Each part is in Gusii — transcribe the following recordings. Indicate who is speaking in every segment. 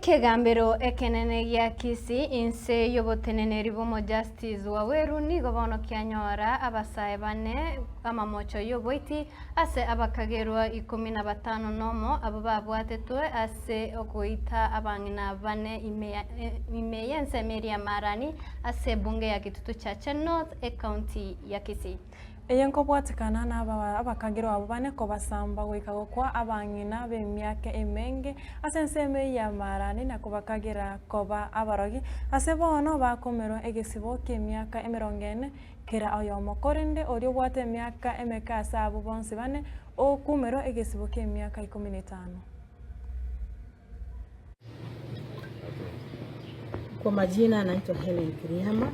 Speaker 1: Ekegambero ekenene gia Kisii inse y'oboteneneri bw'Omojustice Waweru nigo bono kianyora abasae bane amamocho y'oboiti ase abakagerwa ikomi na batano nomo abwo babwatetwe ase ogoita abang'ina bane ime y'ensemo eria ya Marani ase ebunge ya Kitutu Chache North ecounty ya Kisii.
Speaker 2: Eye nkobwatekana nabakagerwa abwo bane kobasamba goika gokwa abang'ina b'emiaka emenge ase ensemo eyio ya Maarani na kobakagera koba abarogi, ase bono bakomerwa egesibo ki'emiaka emerongo ene kera oyomo, korende oria obwate emiaka emeke ase abwo bonsi bane okumerwa egesibo ki'emiaka ikomi na etano.
Speaker 3: Kwa majina anaitwa Helen Kiriama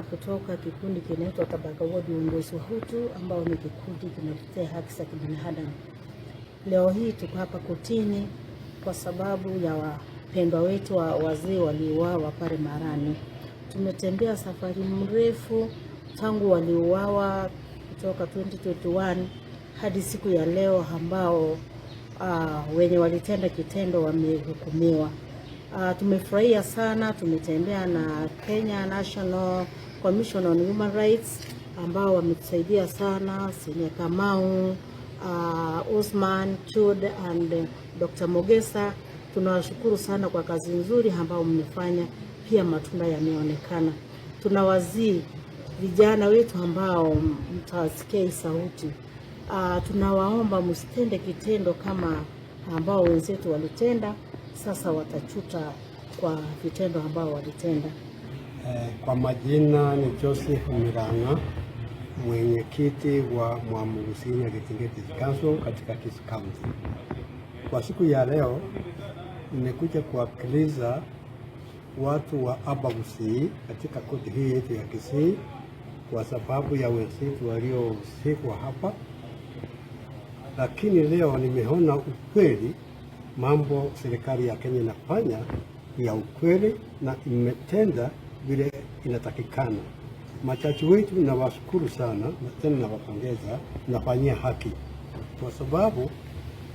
Speaker 3: kutoka kikundi kinaitwa Tabaka Ward Uongozi wa Hutu ambao ni kikundi kinatetea haki za kibinadamu. Leo hii tuko hapa kotini kwa sababu ya wapendwa wetu wa wazee waliouawa pale Marani. Tumetembea safari mrefu tangu waliuawa kutoka 2021 hadi siku ya leo ambao wenye walitenda kitendo wamehukumiwa. Tumefurahia sana, tumetembea na Kenya National Commission on Human Rights ambao wametusaidia sana, Senior Kamau, Osman Chud and Dr. Mogesa. Tunawashukuru sana kwa kazi nzuri ambao mmefanya, pia matunda yameonekana. Tunawazii vijana wetu ambao mtawasikia hii sauti. Tunawaomba msitende kitendo kama ambao wenzetu walitenda, sasa watachuta kwa vitendo ambao walitenda.
Speaker 4: Kwa majina ni Joseph Miranga, mwenyekiti wa Mwamugusinya Kitingeti Council katika Kisii County. Kwa siku ya leo nimekuja kuwakilisha watu wa Abagusii katika koti hii yetu ya Kisii kwa sababu ya wenzetu waliosikwa hapa, lakini leo nimeona ukweli mambo serikali ya Kenya inafanya ya ukweli na imetenda vile inatakikana. Machachi wetu nawashukuru sana na tena nawapongeza, nafanyia haki kwa sababu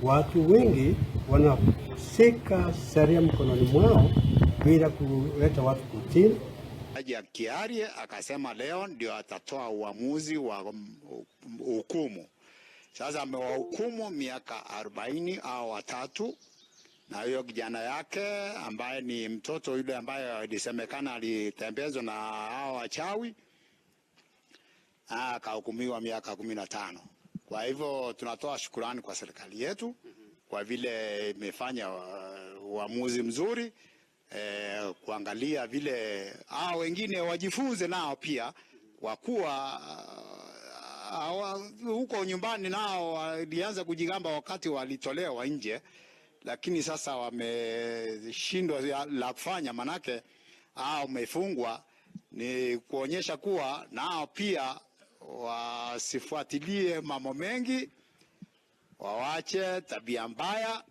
Speaker 4: watu wengi wanashika sheria mkononi mwao bila kuleta watu kotini.
Speaker 5: Jaji Kiarie akasema leo ndio atatoa uamuzi wa hukumu. Sasa amewahukumu miaka 40 au watatu, na hiyo kijana yake ambaye ni mtoto yule ambaye alisemekana alitembezwa na hao wachawi akahukumiwa miaka 15. Kwa hivyo tunatoa shukurani kwa serikali yetu kwa vile imefanya uamuzi mzuri kuangalia vile hao wengine wajifunze nao pia, kwa kuwa huko nyumbani nao walianza kujigamba wakati walitolewa nje, lakini sasa wameshindwa la kufanya, manake hao wamefungwa, ni kuonyesha kuwa nao pia wasifuatilie mambo mengi, wawache tabia mbaya.